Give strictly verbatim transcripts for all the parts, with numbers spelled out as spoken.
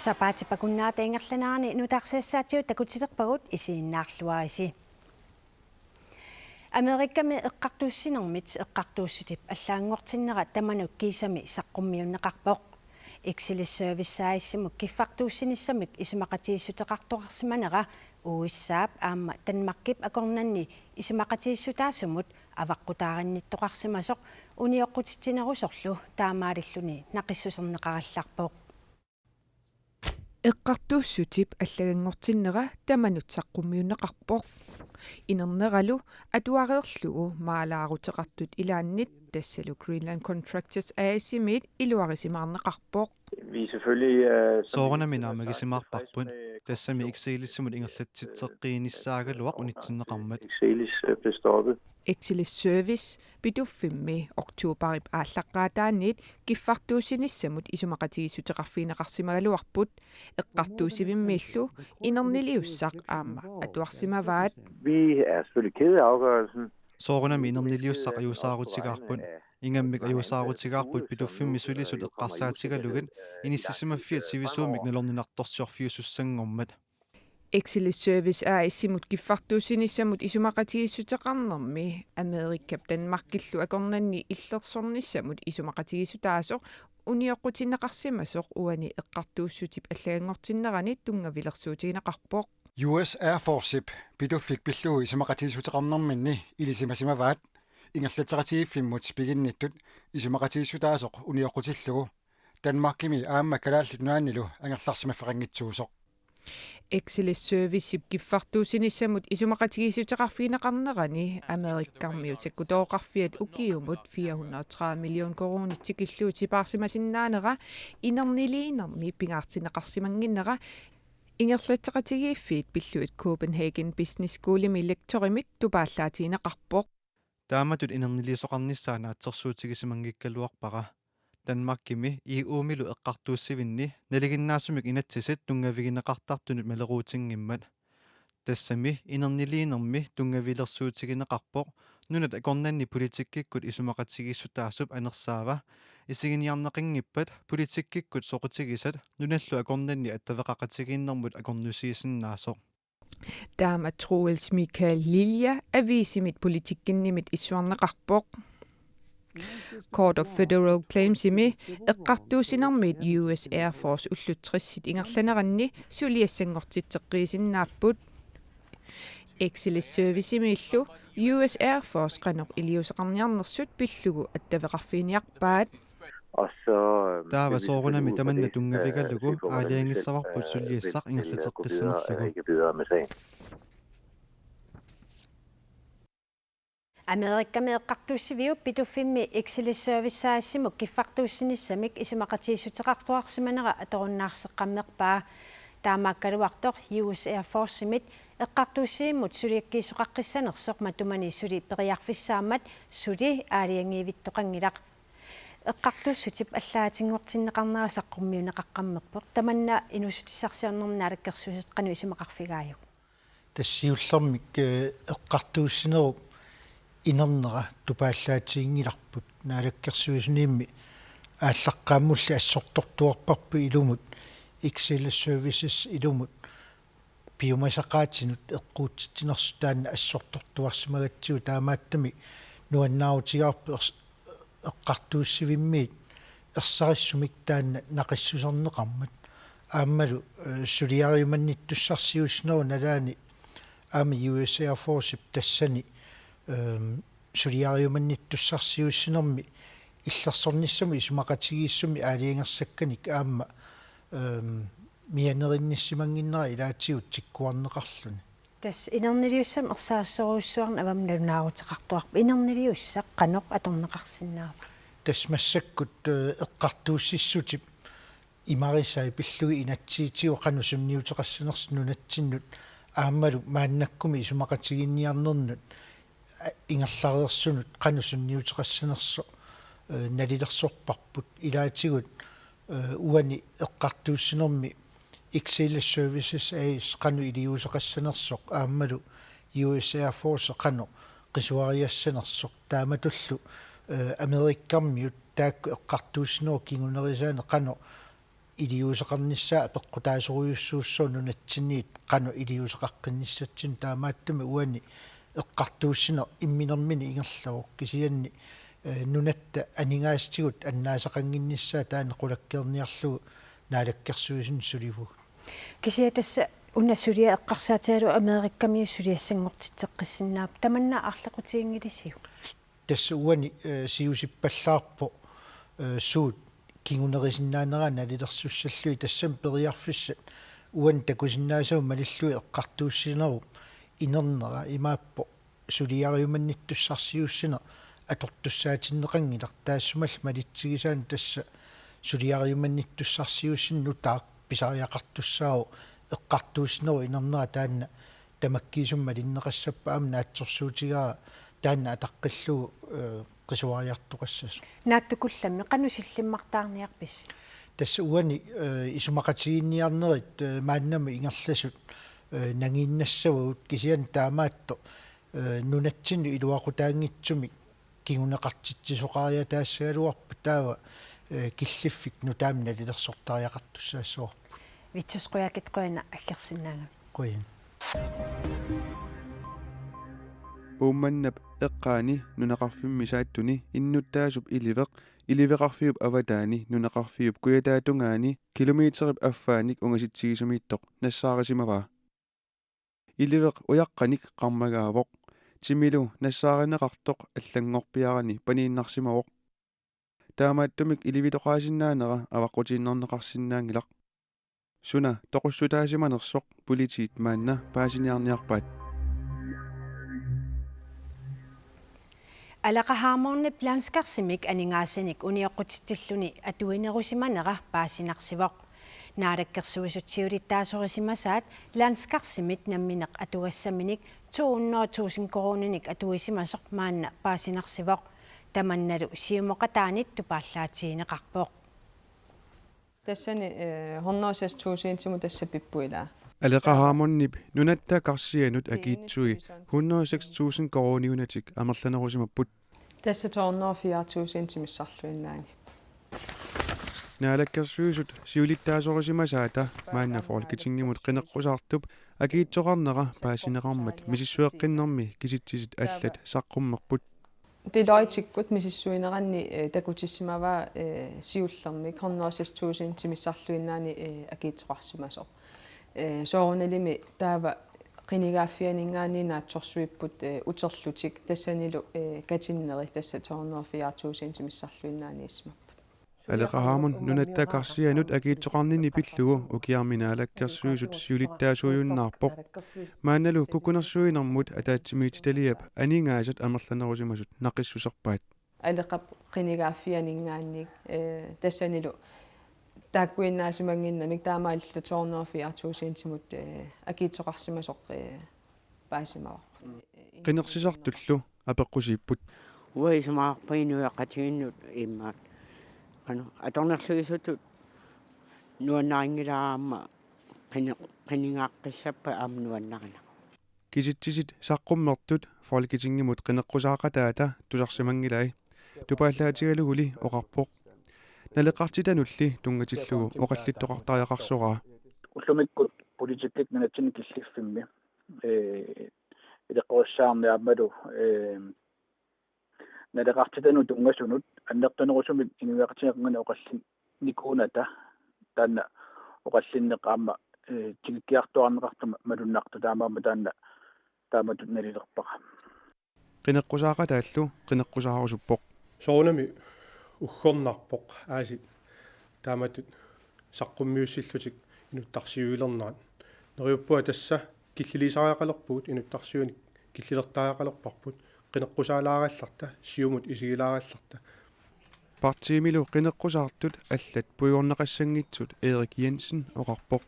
Sapaatip akunnerata ingerlanerani nutaarsiassaatigut takutilerpagut, isiginnaarluarisi. Amerikami eqqartuussinermit eqqartuussutip allaganngortinnera tamanut kiisami saqqummiunneqarpoq. Exelis Service A/S-imut kiffartuussinissamik isumaqatigiissuteqartoqarsimanera U S A-p aamma Danmarkip akornanni isumaqatigiissutaasumut avaqqutaarinnittoqarsimasoq unioqqutitsinerusorlu taamaalilluni naqissuserneqarallarpoq. Eqqartuussutip allaganngortinnera tamanut saqqummiunneqarpoq. Inerneralu atuareerlugu maalaaruteqartut ilaannit, tassalu Greenland Contractors A/S-imiit iluarisimaarneqarpoq. Vi er selvfølgelig, øh, som Soorunami vi naammagisimaavarput, tassami Exelisimut ingerlatitseqqiinissaagaluaq unitsinneqarmat. Exelis, øh, blev stoppet. Exelis Service Pituffimmi oktoberip aallaqqaataaniit kiffartuussinissamut isumaqatigiissuteqarfigineqarsimagaluarput, eqqartuussivimmiillu inerniliussaq aamma atuarsimavaat. Vi er selvfølgelig kede af afgørelsen. Soorunami inerniliussaq ajuusaarutigaarput. Ingammik ajuusaarutigaarput Pituffimmi sulisut eqqarsaatigalugit inissisimaffiat sivisuumik nalorninartorsiorfiusussanngormat. Exelis Service A/S-imut kiffartuussinissamut isumaqatigiissuteqarnermi Amerikap Danmarkillu akornanni illersornissamut isumaqatigiissutaasoq unioqqutinneqarsimasoq uani eqqartuussutip allaganngortinnerani tunngavilersuutigineqarpoq. U S Air Forcep Pituffik pillugu isumaqatigiissuteqarnerminni ilisimasimavaat ingerlatseqatigiiffimmut piginnittut isumaqatigiissutaasoq unioqqutillugu Danmarkimi aamma Kalaallit Nunaannilu angerlarsimaffeqanngitsuusoq. Exelis Servicep kiffartuussinissamut isumaqatigiissuteqarfigineqarnerani Amerikkarmiut sakkutooqarfiat ukiumut fire hundrede og tredive million koruunit tikillugu sipaarsimasinnaanera inerniliinermi pingaartinneqarsimannginnera ingerlatseqatigiiffiit pillugit Copenhagen Business Schoolimi lektorimit tupaallaatigineqarpoq. Taamatut inerniliisoqarnissaa naatsorsuutigisimanngikkaluarpara. Danmarkimi E U-milu eqqartuussivinni nalinginnaasumik inatsisit tunngavigineqartartunut maleruutinngimmat. Tassami inerniliinermi tunngavilersuutigineqarpoq nunat akornanni politikkikkut isumaqatigiissutaasup anersaava, isiginiarneqanngippat politikkikkut soqutigisat nunallu akornanni attaveqaqatigiinnermut akornusiisinnaasoq. Taama Troels Michael Lilja aviisimit Politikenimit issuarneqarpoq. Court of Federal Claimsimi eqqartuussinermiit U S Air Force ullut tressit ingerlaneranni suliassanngortitseqqiisinnaapput. Exelis Servicemiillu U S Air Force qanoq iliuuseqarniarnersut pillugu attaveqarfiginiarpaat. Og så, øh, Taava vil vi soorunami selvfølgelig, tamanna øh, tunngavigalugu se på, hvordan vi selv, aalajangissavarput øh, suliassaq vil, vil, øh, gå videre, ingerlateqqissanerlugu, øh, ikke videre med sagen. Amerikami eqqartuussiviup Pituffimmi Exelis Service A/S-imut kiffartuussinissamik isumaqatigiissuteqartoqarsimanera atorunnaarseqqammerpaa. Taamaakkaluartoq U S Air Forcemit eqqartuussivimmut suliakkiisoqaqqissanersoq matumani suli periarfissaammat suli aalajangivittoqanngilaq. Eqqartuussutip allaatinngortinneqarnera saqqummiunneqaqqammerpoq. Tamanna inuussutissarsiornermi naalakkersuisut qanoq isumaqarfigaajuk? Tassa siullermik, eh, eqqartuussinerup inernera tupaallaatiginngilarput. Naalakkersuisuniimmi aallaqqaammulli assortortuarparput ilumut, Exelis Services ilumut, piumasaqaatinut eqquutsitsinersut taanna assortortuarsimagatsigu, taamaattumik nuannaarutigaarput ers-, eqqartuussivimmiit ersarissumik taanna naqissuserneqarmat. Aammalu, eh, suliariumannittussarsiuussinerup nalaani aamma U S Air Forcep tassani, ehm, suliariumannittussarsiuussinermi illersornissamut isumaqatigiissummi aalajangersakkanik aamma, ehm, mianerinnissimannginnera ilaatigut tikkuarneqarluni. Tassa inerniliussaq ersarissorujussuarnik avammut nalunaaruteqartuarpoq. Inerniliussaq qanoq atorneqarsinnaava? Tassa massakkut, eh, eqqartuussissutip imarisai pillugit inatsisitigut qanoq sunniuteqassanersoq nunatsinnut aammalu maannakkumi isumaqatigiinniarnernut, a-, ingerlareersunut qanoq sunniuteqassanersoq, eh, nalilersorparput. Ilaatigut, eh, uani eqqartuussinermi Exelis Services A/S qanoq iliuuseqassanersoq aammalu U S Air Force qanoq qisuariassanersoq, taamatullu, eh, Amerikkarmiut taakku eqqartuussinerup kingunerisaanik qanoq iliuuseqarnissaa apeqqutaasorujussuussaaq nunatsinniit qanoq iliuuseqaqqinnissatsinnut, taamaattumik uani eqqartuussineq imminermini ingerlavoq, kisianni, eh, nunatta aningaasatigut annaasaqannginnissaa taanna qulakkeerniarlugu Naalakkersuisuni sulivugut. Kisianni tassa una suliaq eqqarsaatigalugu Amerikamiut suliassanngortitseqqissinnaapput, tamanna aarlequtiginngilisiuk? Tassa uani, eh, siusippallaarpoq, eh, suut kingunerisinnaaneraat nalilersussallugit. Tassami periarfissat uani takusinnaasavut malillugit eqqartuussinerup inernera imaappoq suliariumannittussarsiuussineq atortussaatinneqanngilaq. Taassumalu malitsigisaanni tassa suliariumannittussarsiuussineq nutaaq pisariaqartussaavoq, eqqartuussinerup inernera taanna tamakkiisumik malinneqassappat, aamma naatsorsuutigaara taanna ataqqillugu, eh, qisuariartoqassasoq. Naatsukullammik qanoq sillimmartaarniarpisi? Tassa uani, eh, isumaqatigiinniarnerit, eh, maannamut ingerlasut, eh, nangiinnassavagut, kisianni taamaattoq, eh, nunatsinnut iluaqutaanngitsumik kinguneqartitsisoqariataassagaluarpoq, taava, eh, killiffik nutaamik nalilersortariaqartussaassavarput. Vittus Qujaukitsoq, qujanaq aggersinnaagavit. Qujan. Uummannap eqqaani nunaqarfimmi Saattuni innuttaasup Iliveq, iliveqarfiup avataani nunaqarfiup kujataatungaani kilometerip affaanik ungasitsigisumiittoq nassaarisimavaa. Iliveq ujaqqanik qarmagaavoq. Timilu nassaarineqartoq allanngorpiarani paniinnarsimavoq. Taamaattumik ilivitoqaasinnaanera avaqqutiinnarneqarsinnaanngilaq. Suna toqussutaasimanersoq politiit maanna paasiniarniarpaat. Aleqa Hammondip landskarsimi aningaasanik unioqqutitsilluni atuinerusimanera paasinarsivoq. Naalakkersuisut siulittaasorisimasaat landskarsimit nammineq atugassaminik to hundrede tusind koruuninik atuisimasoq maanna paasinarsivoq. Tamannalu siumoqataanit tupaallaatigineqarpoq. Tassani, eh, hundrede og seks tusindimut tassa pippuilaa. Aleqa Hammondip nunatta karsianut akiitsui hundrede og seks tusind koruuniunatik amerlanerusimapput. Tassa to hundrede og fire tusindimissarluinnaani. Naalakkersuisut siulittaasorisimasaata maanna Folketingimut qineqqusaartup akiitsoqarnera paasineqarmat misissueqqinnermi kisitsisit allat saqqummerput. Deloittemikkut misissuineranni, eh, takutissimavaa, eh, siullermik hundrede og seks tusindimissarluinnaani, eh, akiitsoqarsimasoq. Eh, soorunalimi taava qinigaaffianinngaanniit naatsorsuipput, eh, uterlutik tassanilu, eh, katinneri tassa to hundrede og fire tusindimissarluinnaaniissimapput. Aleqa Hammond nunatta karsianut akiitsoqarnini pillugu ukiarmi Naalakkersuisut siulittaasuujunnaarpoq. Maannalu kukkunersuinermut ataatsimiititaliap aningaasat amerlanerusimasut naqissuserpaat. Aleqap qinigaaffianinngaanniit, eh, tassanilu taakkuinnaasimannginnamik taamaalilluta to hundrede og fire tusindimut, eh, akiitsoqarsimasoq, eh, paasimavarput. Qinersisartullu apeqqusiipput. Uanga isumaqarpunga inuiaqatigiinnut immaqa, qanoq, atornerluisutut nuannarinngilara aamma qini-, qinigaaqqissappat aamma nuannarineq. Kisitsisit saqqummertut Folketingimut qineqqusaaqataata tusarsimanngilai, tupaallaatigaluguli oqarpoq. Naleqartitanulli tunngatillugu oqallittoqartariaqarsoraa. Ullumikkut politikkikkut nunatsinni killiffimmi, eh, ileqqorissaarneq aammalu, eh, naleqartitanut tunngasunut annertunerusumik inuiaqatigiinni oqallinnikuunata taanna oqallinneq aamma, eh, tikikkiartuaarneqartoq malunnartoq, taamaammat taanna taamatut nalilerpara. Qineqqusaaqataallu qineqqusaarusuppoq. Soorunami uggornarpoq aasiit taamatut saqqummiussillutik inuttarsiuilernerat. Neriuppunga tassa killilisariaqalerpugut, inuttarsiuineq killilertariaqalerparput, qineqqusaalaarallarta, siumut isigilaarallarta. Partiimilu qineqqusaartut allat puigorneqassanngitsut Erik Jensen oqarpoq.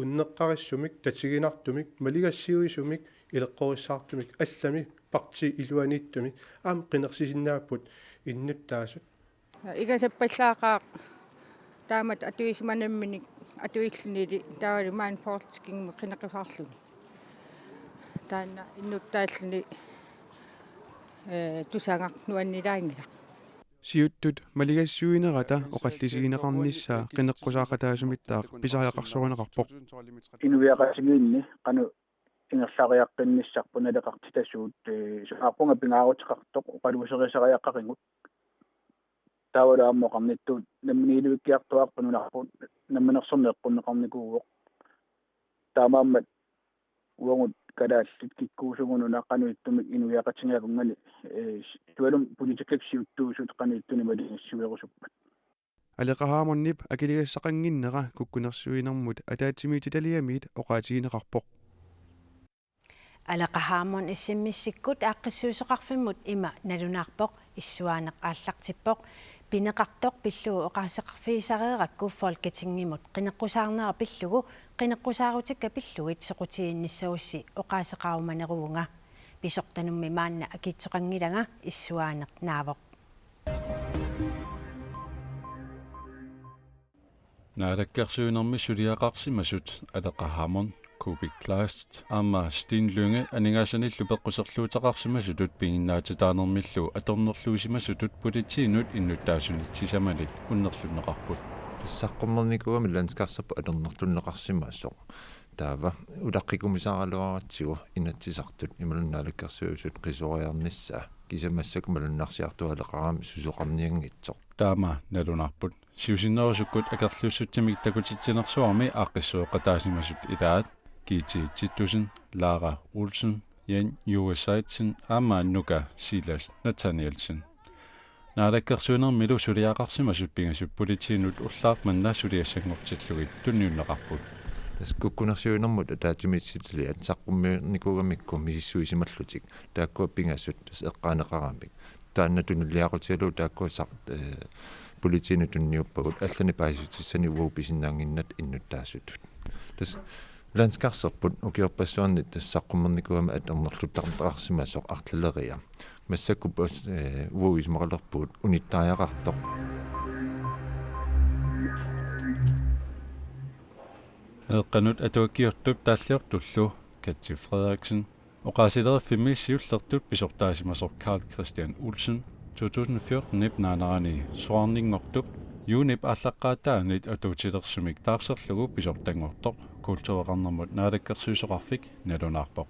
Unneqqarissumik, tatiginartumik, maligassiuisumik, ileqqorissaartumik, allami partiit iluaniittumik aamma qinersisinnaapput innuttaasut. Igasappallaaqaaq taamatut atuisimanamminik atuillunili taavalu maani Folketingimi qineqqusaarluni. Taanna innuttaalluni, eh, tusagaq nuannilaanngilaq. Siuttut maligassiuinerata oqallisigineqarnissaa qineqqusaaqataasumittaaq pisariaqarsorineqarpoq. Inuiaqatigiinni qanoq ingerlariaqqinnissaat naleqartitasuut, ee, sunaarpunga pingaaruteqartoq oqaluuserisariaqarigut. Taavalu aamma oqarnittut namminiilivikkiartuaarput nunarput namminersorneq eqqunneqarnikuuvoq. Taamaammat uagut kalaallit kikkuusugut una qanoq ittumik inuiaqatigiinngaanniit, ee, sualummik politikkikkut siuttuusut qanoq ittunik maligassiuerusuppat. Aleqa Hammondip akiligassaqannginnera kukkunersiuinermut ataatsimiititaliamiit oqaatigineqarpoq. Aleqa Hammond S M S-ikkut aaqqissuisoqarfimmut ima nalunaarpoq: Issuaaneq aallartippoq. Pineqartoq pillugu oqaaseqarfigisareerakku Folketingimut qineqqusaarnera pillugu qineqqusaarutikka pillugit soqutiginnissagussi oqaaseqarumaneruvunga. Pisortanummi maanna akiitsoqanngilanga, issuaaneq naavoq. Naalakkersuinermi suliaqarsimasut Aleqa Hammond, Kuupik Kleist aamma Steen Lynge aningaasanillu peqquserluuteqarsimasutut piginnaatitaanermillu atornerluisimasutut politiinut innuttaasunit sisamanik unnerlunneqarput. Saqqummernikuugami landskarserput atornerlunneqarsimasoq. Taava ulaqqikkumaaraluaratsigu Inatsisartut imaluunniit Naalakkersuisut qisuariarnissaa, kisianni massakkut malunnarsiartuaaleqarami susoqarnianngitsoq. Taama nalunaarput. Siusinnerusukkut akerliussutsimik takutitsinersuarmi aaqqissueqataasimasut ilaat Gitte Titussen, Laara Olsen, Jan Juul Zeidsen aamma Nuka Silas Nathanielsen. Naalakkersuinermilu suliaqarsimasut pingasut politiinut ullaaq manna suliassanngortillugit tunniunneqarput. Tassa kukkunersiuinermut ataatsimiititaliat saqqummernikuugamikku misissuisimallutik taakkua pingasut tassa eqqaaneqaramik. Taanna tunuliaqutigalugu taakkua saq-, ee, politiinut tunniuppagut allanik paasissutissanik uagut pisinnaannginnata innuttaasutut. Tassa landskarserput ukiorpassuarni tassa saqqummernikuugami atornerluttartaqarsimasoq arlaleriarlugu. Massakkut pas-, ee, uagut isumaqalerpugut unittariaqartoq. Meeqqanut atuakkiortup taalliortullu Katti Frederiksen, oqaasileriffimmi siullertut pisortaasimasoq Karl Kristian Olsen, to tusind fjorten-ip naanerani soraarninngortup juunip aallaqqaataanit atuutilersumik taarserlugu pisortanngortoq kultureqarnermut naalakkersuisoqarfik nalunaarpoq.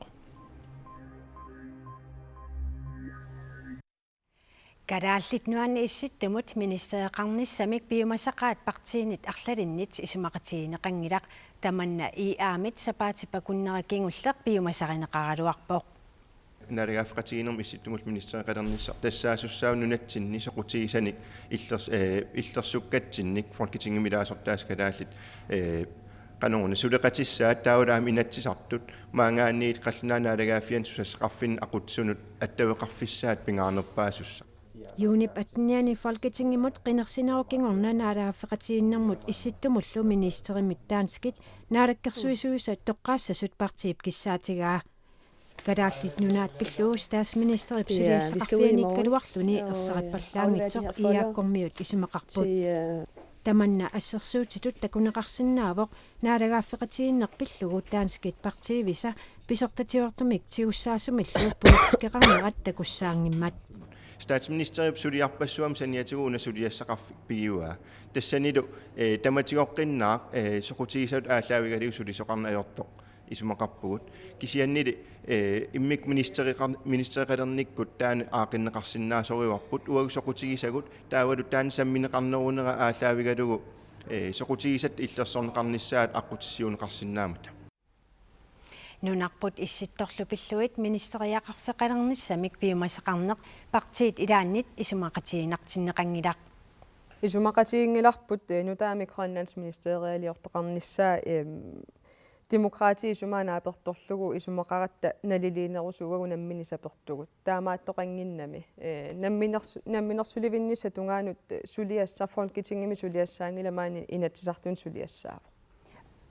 Kalaallit Nunaanni Issittumut ministereqarnissamik piumasaqaat partiinit arlalinnit isumaqatigineqanngilaq. Tamanna I A-mit sapaatip akunnera kingulleq piumasarineqaraluarpoq. Naalagaaffeqatigiinnermut Issittumut ministereqalernissaq tassaasussaavoq nunatsinni soqutigisanik illers-, ee, illersukkatsinnik Folketingimi ilaasortaasa kalaallit, ee, qanoruna suleqatissaat taavalu aamma Inatsisartut maanngaanniit Qallunaat Naalagaaffianni susassaqarfinni aqutsunut attaveqarfissaat pingaarnerpaasussaq. Juunip attenianni Folketingimut qinersinerup kingorna naalagaaffeqatigiinnermut Issittumullu ministerimit danskit naalakkersuisuisa toqqaassasut partiip kissaatigaa. Kalaallit Nunaat pillugu statsministerip suliassaqarfianikkaluarluni erseqqippallaanngitsoq I A-kkormiut isumaqarput. Tamanna assersuutitut takuneqarsinnaavoq naalagaaffeqatigiinneq pillugu danskit partiivisa pisortatigoortumik tigussaasumillu politikkeqarnerat takussaanngimmat. Statsministerip suliarpassuami saniatigut una suliassaqarfik pigivaat. Tassanilu, ee, tamatigoqqinnaaq, ee, soqutigisatut aallaavigalugu sulisoqarneq ajortoq isumaqarpugut. Kisiannili, ee, immikkut ministereqar-, ministereqalernikkut taanna aaqqinneqarsinnaasorivarput, uagut soqutigisagut taavalu taanna sammineqarnerunera aallaavigalugu, ee, soqutigisatta illersorneqarnissaat aqqutissiuunneqarsinnaammata. Nunarput Issittorlu pillugit ministeriaqarfeqalernissamik piumasaqarneq partiit ilaannit isumaqatiginartinneqanngilaq. Isumaqatiginngilarput, ee, nutaamik grønlandsministerialiortoqarnissaa, em, Demokraatit isumaat naapertorlugu isumaqaratta naliliinerusuugagut nammineq sapertugut. Taamaattoqannginnami. Ee, namminersu-, namminersulivinnissap tungaanut suliassaq Folketingimi suliassaanngilaq, maani Inatsisartuni suliassaavoq.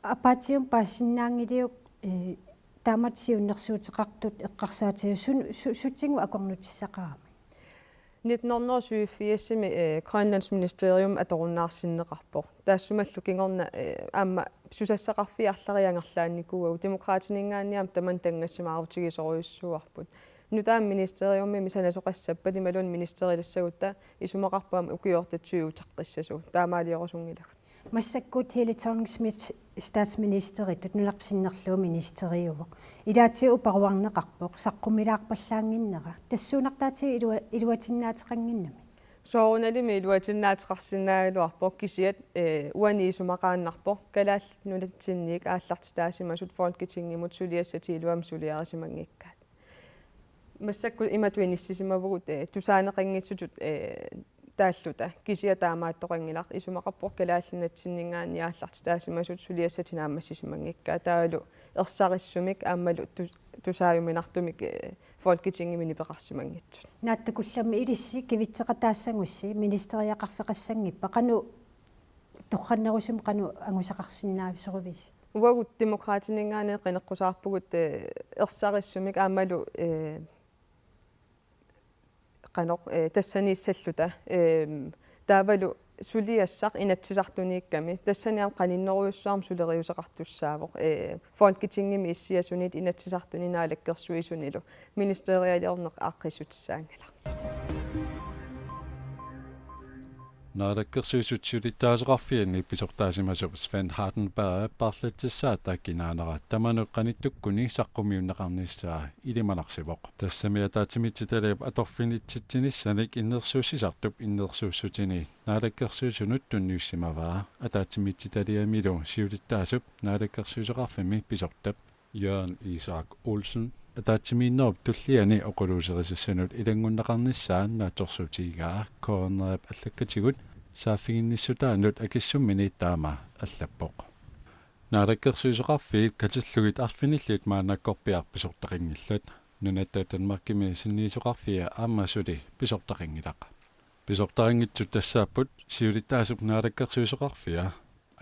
Apaatium paasinnaanngiliuk, ee, taamatut siunnersuuteqartut eqqarsaatigalugu sun-, su-, sutigut akornutissaqarami? Nitten hundrede og syvogfirsimi, eh, Grønlandsministerium atorunnaarsinneqarpoq. Taassumalu kingorna, eh, aamma susassaqarfiit arlallit angerlaannikuuagut, Demokraatininngaanniit aamma tamanna tanngassimaarutigisorujussuuarput. Nutaamik ministeriumimi sanasoqassappat imaluunniit ministerialissagutta isumaqarpunga ukioq tyve uteqqissasut, taamaaliorusunngilagut. Massakkut Helle Thorning-Schmidt statsministeritut nunarput sinnerlugu ministeriuvoq. Ilaatigut uparuarneqarpoq, saqqummilaarpallaannginnera. Tassuunartaatigut ilua-, iluatinnaateqannginnami. Soorunalimi iluatinnaateqarsinnaagaluarpoq kisiat, eh, uani isumaqaannarpoq Kalaallit Nunatsinniit aallartitaasimasut Folketingimut suliassatit iluamik suliarisimanngikkaat. Massakkut imatut inissisimavugut, eh, tusaaneqanngitsutut, eh, taalluta. Kisiat taamaattoqanngilaq, isumaqarpoq Kalaallit Nunatsinninngaanniit aallartitaasimasut suliassatit naammassisimanngikkaat. Taavalu ersarissumik aammalu tu-, tusaajuminartumik, eh, Folketingimi nipeqarsimanngitsut. Naatsukullammik ilissi kivitseqataassagussi ministeriaqarfeqassanngippat, qanoq torrannerusumik qanoq angusaqarsinnaavisorivisi? Uagut Demokraatininngaanniit qineqqusaarpugut, eh, ersarissumik aammalu, eh, qanoq, eh, tassaniissalluta, ehm, taavalu suliassaq Inatsisartuniikkami, tassani aamma qaninnerujussuarmik suleriuseqartussaavoq, eh, Folketingimi issiasuniit Inatsisartuni Naalakkersuisunilu ministerialiorneq aaqqissutissaanngilaq. Naalakkersuisut siulittaasoqarfianni pisortaasimasup Svend Hardenberg paarlatsissaata kinaanera tamanut qanittukkuni saqqummiunneqarnissaa ilimanarsivoq. Tassami ataatsimiititaliap atorfinitsitsinissanik innersuussisartup innersuussutini naalakkersuisunut tunniussimavaa, ataatsimiititaliamilu siulittaasup naalakkersuisoqarfimmi pisortap Jørgen Isak Olsen ataatsimiinnerup tulliani oqaluuserisassanut ilanngunneqarnissaa naatsorsuutigigaa K N R-ip allakkatigut saaffiginnissutaanut akissummini taama allappoq. Naalakkersuisoqarfiit katillugit arfinillit maannakkorpiaq pisortaqanngillat. Nunatta Danmarkimi sinniisoqarfia aamma suli pisortaqanngilaq. Pisortaqanngitsut tassaapput siulittaasup naalakkersuisoqarfia,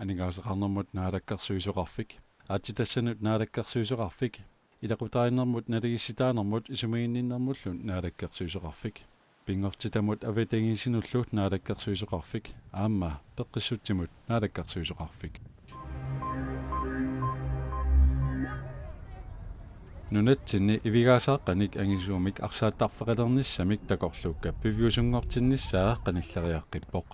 aningaasaqarnermut naalakkersuisoqarfik, aatsitassanut naalakkersuisoqarfik, ilaqutariinnermut naligiissitaanermut isumaginninnermullu naalakkersuisoqarfik, pinngortitamut avatangiisinullu naalakkersuisoqarfik aamma peqqissutsimut naalakkersuisoqarfik. Nunatsinni ivigaasaqqanik angisuumik arsaattarfeqalernissamik takorluukkat piviusunngortinnissaa qanilleriaqqippoq.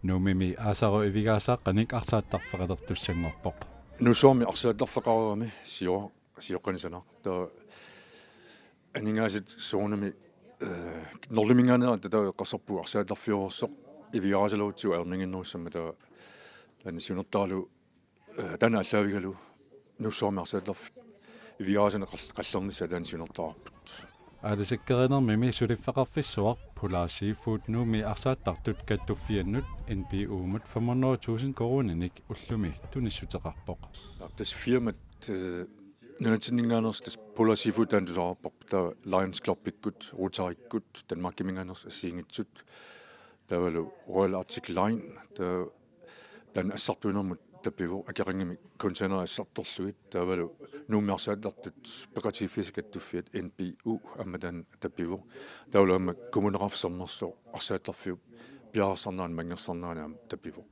Nuummi aasaru ivigaasaqqanik arsaattarfeqalertussanngorpoq. Nuussuarmi arsaattarfeqareerami sio-, sioqqanik sanaq. Taava aningaasat soorunami, eh, Norluminngaanneeraq taava eqqarsarpugut arsaattarfiusoq ivigaasalarutsigu ajornannginnerussammat, taava taanna siunertaralugu, eh, taanna aallaavigalugu Nuussuarmi arsaattarfik ivigaasani qall-, qallernissaa taanna siunertaraarput. Aalisakkerinermimi suliffeqarfissuaq Polar Seafood Nuummi arsaattartut kattuffiannut N P U-mut fem hundrede tusind koruuninik ullumi tunissuteqarpoq. Tassa firmat, eh, nunatsinninngaanneersut, tassa Polar Seafood taanna tusarparput, taava Lions Clubikkut, Rotarikkut, Danmarkiminngaanneersut assigiinngitsut, taavalu Royal Arctic Line, taava taanna assartuinermut tapivoq, akeqanngimmat containerit assartorlugit, taavalu Nuummi arsaattartut peqatigiiffiisa kattuffiat N P U aamma taanna tapivoq, taavalu aamma Kommuneqarfik Sermersooq arsaattarfiup piareersarnerani manngersornerani aamma tapivoq.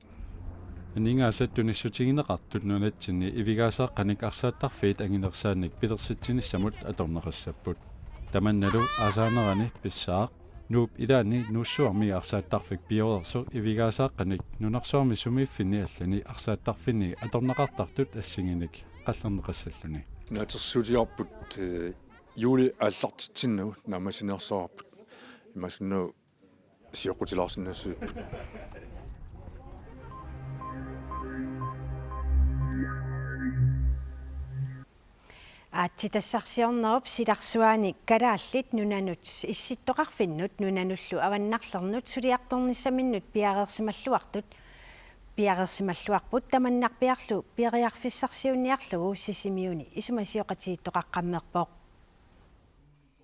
Aningaasat tunissutigineqartut nunatsinni ivigaasaqqanik arsaattarfiit anginersaannik pilersitsinissamut atorneqassapput. Tamannalu aasaanerani pissaaq Nuup ilaanni Nuussuarmi arsaattarfik pioreersoq ivigaasaqqanik nunarsuarmi sumiiffinni allani arsaattarfinni atorneqartartut assigiinnik qallerneqassalluni. Naatsorsuutigaarput, eh, juuli aallartitsinnagu naammassiniarsaraarput. Imaassinnaavoq sioqqutilaarsinnaassavippoq. Aatsitassarsiornerup silarsuaani Kalaallit Nunanut, Issittoqarfinnut nunanullu avannarlernut suliartornissaminnut piareersimalluartut, piareersimalluarput tamannarpiarlu piareerfissarsiorniarlugu Sisimiuni isumasioqatigiittoqaqqammerpoq.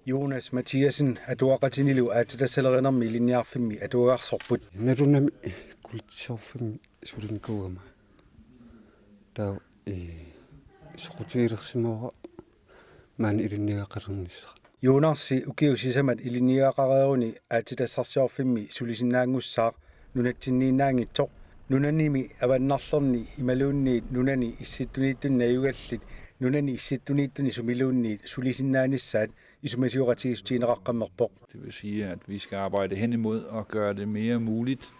Jonas Mathiassen atuaqatinilu aatsitassalerinermi ilinniarfimmi atuagarsorput. Nalunami kulturfimmi sulinikuugama. Taava, eh, soqutigilersimavara maani ilinniagaqalernissara. Jonasi ukiut sisamat ilinniagaqareeruni aatsitassarsiorfimmi sulisinnaanngussaaq nunatsinniinnaanngitsoq. Nunanimi avannarlerni imaluunniit nunani issittuniittuni najugallit, nunani issittuniittuni sumiluunniit sulisinnaanissaat isumasioqatigiissutigineqaqqammerpoq. Det vil sige, at vi skal arbejde hen imod at gøre det mere muligt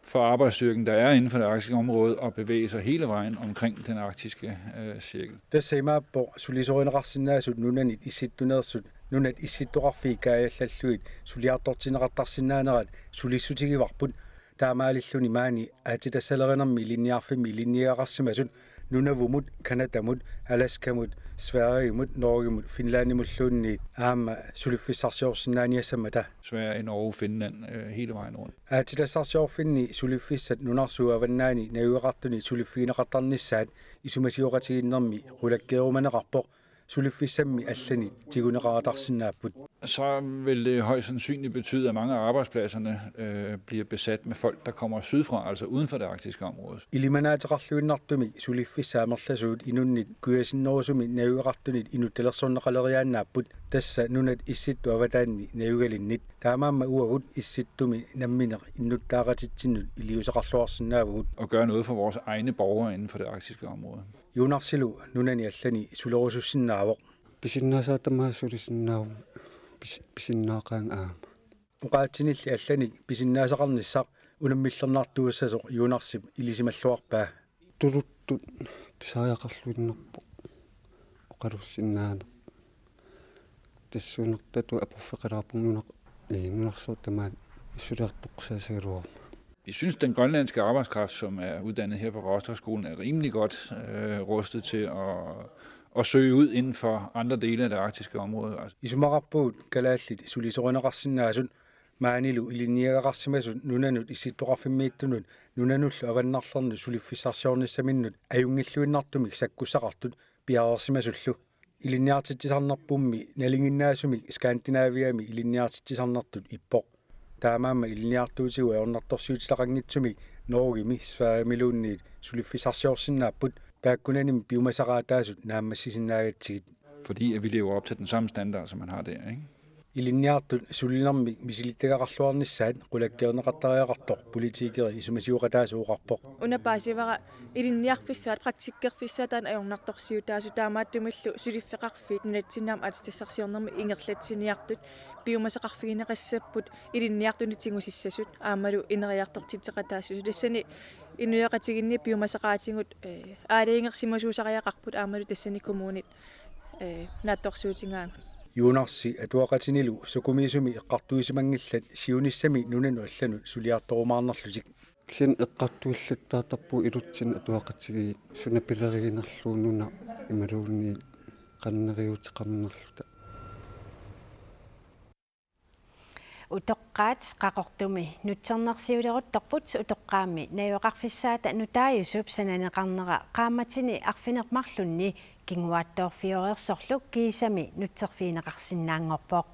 for arbejdsstyrken, der er inden for det arktiske område, at bevæge sig hele vejen omkring den arktiske øh, cirkel. Tassa imaappoq sulisorineqarsinnaasut nunanit issittuneersut nunat issittoqarfiit kaajallallugit suliartortinneqartarsinnaanerat sulissutigivarput. Taamaalilluni maani aatsitassalerinermi ilinniarfimmi ilinniagaqarsimasut Nunavumut, Canadamut, Alaskamut, Sverigemut, Norgemut, Finlandimulluunniit aamma suliffissarsiorsinnaaniassammata. Sverige, Norge, Finland, øh, hele vejen rundt. Aatsitassarsiorfinni suliffissat nunarsuup avannaani najugaqartunit suliffigineqartarnissaat isumasioqatigiinnermi qulakkeerumaneqarpoq, suliffissammi allanit tiguneqaratarsinnaapput. Så vil det højst sandsynligt betyde, at mange af arbejdspladserne øh, bliver besat med folk, der kommer sydfra, altså uden for det arktiske område. Ilimanaateqarluinnartumik suliffissat amerlasuut inunnit kujasinnerusumik najugaqartunit inuttalersorneqaleriaannaapput, tassa nunat issittut avataanni najugalinnit. Taamaammat uagut issittumi nammineq innuttaaqatitsinnut iliuuseqarluarsinnaavugut. Og gøre noget for vores egne borgere inden for det arktiske område. Juunarsilu nunani allani sulerusussinnaavoq. Pisinnaasaqaanga tamaat sulisinnaavunga, pis-, pisinnaaqaanga aamma. Oqaatsinilli allanik pisinnaasaqarnissaq unammillernartuussasoq Juunarsip ilisimalluarpaa. Tuluttut pisariaqarluinnarpoq oqalussinnaaneq. Tassuunartutut aporfeqalaarpunga nunaq-, ee, nunarsuaq tamaat suliartoqqusaasagaluaruma. Vi synes, den grønlandske arbejdskraft, som er uddannet her på Råstofskolen, er rimelig godt øh, rustet til at, at søge ud inden for andre dele af det arktiske område. Altså. Isumaqarpugut kalaallit sulisorineqarsinnaasut maanilu ilinniagaqarsimasut nunanut issittoqarfimmiittunut nunanullu avannarlernut suliffissarsiornissaminnut ajunngilluinnartumik sakkussaqartut piareersimasullu. Ilinniartitsisarnerpummi nalinginnaasumik Skandinaviami ilinniartitsisarnertut ippoq. Taamaammat ilinniartuutigut ajornartorsiutitaqanngitsumik Norgemi Sverigemiluunniit suliffissarsiorsinnaapput, taakkunanimi piumasaqaataasut naammassisinnaagatsigit. Fordi at vi lever op til den samme standard, som man har der, ikke? Ilinniartut sulinermik misilittagaqarluarnissaat qulakkeerneqartariaqartoq politikerit isumasioqataasut oqarpoq. Una paasivara ilinniarfissaat praktikkerfissaat taanna ajornartorsiutaasut, taamaattumillu suliffeqarfiit nunatsinni aamma aatsitassarsiornermi ingerlatsiniartut piumasaqarfigineqassapput ilinniartunit tigusissasut aammalu ineriartortitseqataassasut. Tassani inuiaqatigiinni piumasaqaatigut ee, aalajangersimasuusariaqarput aammalu tassani kommunit ee, naatsorsuutigaagut. Juunarsi atuaqatinilu sukumiisumik eqqartuisimanngillat siunissami nunanut allanut suliartorumaarnerlutik. Kisianni eqqartuillattaartarpugut ilutsinni atuaqatigiit suna pileriginerlugu nuna imaluunniit qanoq neriuuteqarnerluta. Utoqqaat Qaqortumi nutsernersiuleruttorput. Utoqqaammi najugaqarfissaata nutaajusup sananeqarnera qaammatini arfineq-marlunni kinguaattoorfioreersorlu kiisami nutserfigineqarsinnaanngorpoq.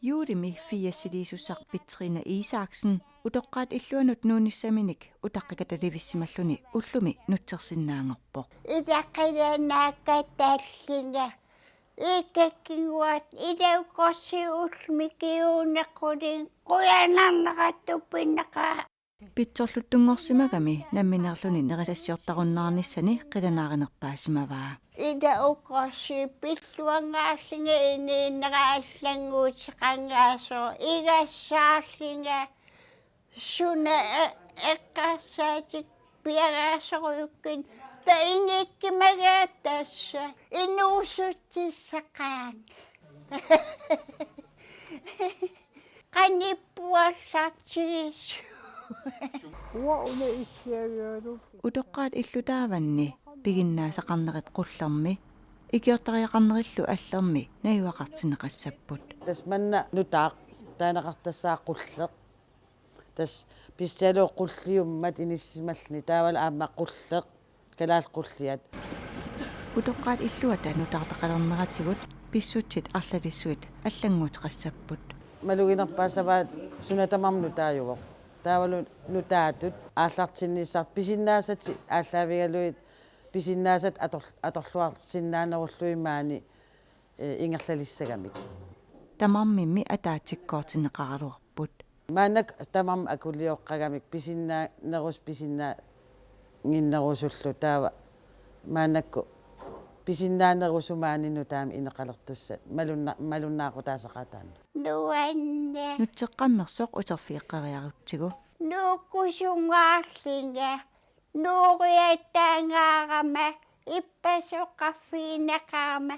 Juulimi firsiliisussaq Petrine Isaksen utoqqaat illuanut nuunissaminik utaqqikatalivissimalluni ullumi nutsersinnaanngorpoq. Ilaqilanaakkatallinga ikakkinguat ilaukorsiulmikiuunequlin qujanarneratuppinnaqaa. Pitsorluttunngorsimagami nammineerluni nerisassiortarunnaarnissani qilanaarinerpaasimavaa. Ila ukorsi pilluangaarlinga iniinnera allannguuteqanngaasoq igassaarlinga suna e-, eqqarsaatik piareersorujukkit taingikkimagaat tassa inuusutsissaqaanga. Qanippuallartigisoq. Uanga issiavigalugu. Utoqqaat illutaavanni piginnaasaqarnerit qullermi ikiortariaqarnerillu allermi najugaqartinneqassapput. Tassa manna nutaaq taaneqartassaaq qulleq. Tassa pissutigalugu qulliummat inissisimalluni taavalu aamma qulleq, kalaallit qulliat. Utoqqaat illuata nutaartaqalerneratigut pissutsit arlalissuit allannguuteqassapput. Maluginerpaasavaat suna tamarmi nutaajuvoq. Taavalu nutaatut aallartinnissaq pisinnaasatik aallaavigalugit pisinnaasat ator-, atorluarsinnaanerullugit maani ee, ingerlalissagamik. Tamarmimmi ataatsikkoortinneqaraluarput. Maannakkut tamarmik akulioqqagamik pisinnaanerus-, pisinnaannginnerusullu taava maannakkut Pisinnaanerusumaani nutaami ineqalertussat malunna-, malunnaaqutaasaqaataannut. Nuanna. Nutseqqammersoq uterfigeqqeriarutsigu. Nuukkusungaarlunga, nuuriataangaarama, ippasoqarfigineqarama,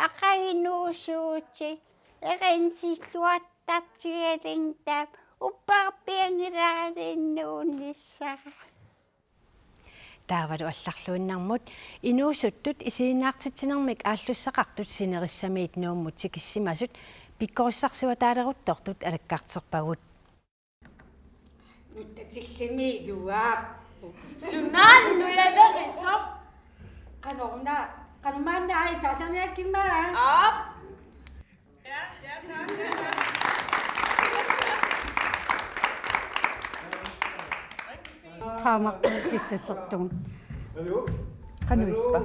aqagunuusuutit, erinsilluartartugalunga taama upperpiangilarinnuunissara. Taavalu allarluinnarmut inuusuttut isiginnaartitsinermik aallussaqartut sinerissamiit Nuummut tikissimasut pikkorissarsiuataaleruttortut alakkarterpagut. Nuttatillimiiluaap. Sunaannujalerisoq. Qanoruna, qanormaanna aitsaasamiakkimmaa. Aap. Qaamaqqukkissassertugut. Qanuippa?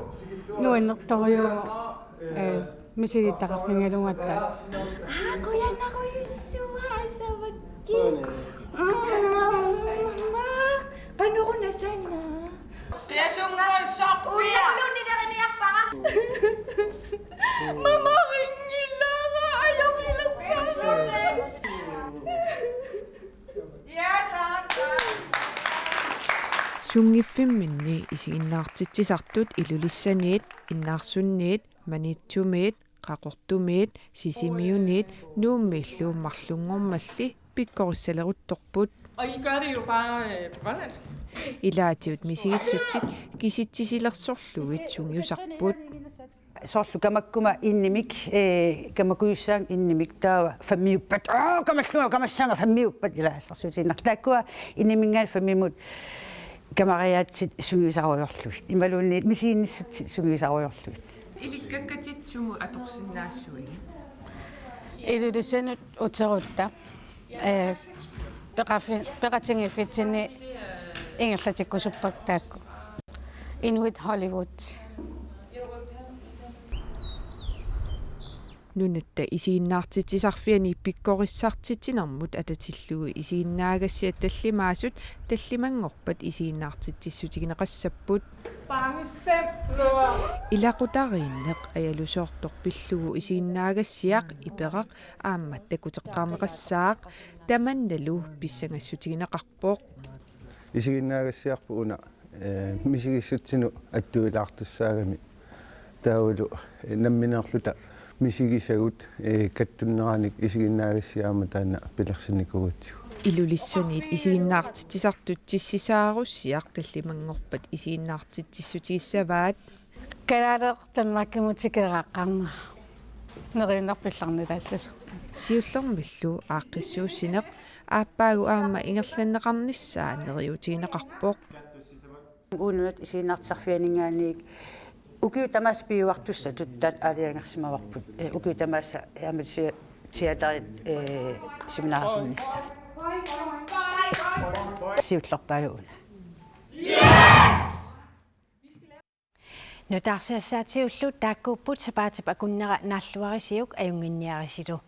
Nuannertorujuuvoq, ee, misilittaqarfigalugatta. Aa, qujanarujussuaq asavakkit. Aamma, qanoruna sanaa. Qiasunngorussorpia. Uiarlunnileriniarpara. Mamarinngillara ajorilerpara. Ja, tak. Sunngiffimminni isiginnaartitsisartut Ilulissaniit, Innaarsunniit, Maniitsumiit, Qaqortumiit, Sisimiuniit, Nuummiillu marlunngormalli pikkorissaleruttorput. Og I gør det jo bare, øh, på grønlandsk. Ilaatigut misigissutsit kisitsisilersorlugit sungiusarput. Soorlu kamakkuma innimik, ee, kamakkujussaanga innimik taava femmiuppat. Aa, kamallunga kamassaanga femmiuppat ilaa assersuutigiinnarlugu. Taakkua inniminngaanniit femmimut kamariaatsit sungiusarujoorlugit. Imaluunniit misiginnissutsit sungiusarujoorlugit. Ilikkakkatit sumut atorsinnaassuigit? Ilulissanut uterutta. Ee, peqarfi-, peqatigiiffitsinni ingerlatikkusuppakka taakku. Inuit Hollywood. Nunatta isiginnaartitsisarfiani pikkorissartitsinermut atatillugu isiginnaagassiat tallimaasut tallimanngorpat isiginnaartitsissutigineqassapput. Bange fem. Ilaqutariinneq ajalusoortoq pillugu isiginnaagassiaq iperaq aamma takuteqqaarneqassaaq, tamannalu pissangassutigineqarpoq. Isiginnaagassiarput una, ee, misigissutsinut attuilaartussaagami. Taavalu, ee, nammineerluta misigisagut, ee, kattunneranik isiginnaagassiaq aamma taanna pilersinnikuugatsigu. Ilulissaniit isiginnaartitsisartut tissisaarussiaq tallimanngorpat isiginnaartitsissutigissavaat. Kalaaleq Danmarkimut tikeraqqaarnera. Neriunnerpillarni taassasoq. Siullermillu aaqqissuussineq aappaagu aamma ingerlanneqarnissaa neriuutigineqarpoq. Uununut isiginnaartitsisarfianinngaanniit ukiut tamaasa piuartussatut taanna aalajangersimavarput. Ee, ukiut tamaasa aamma te-, teaterit, ee, seminarifinnissaa. Siullerpaalu una. Nutaarsiassaatigullu taakkuupput sapaatip akunnera naalluarisiuk ajunnginniarisilu.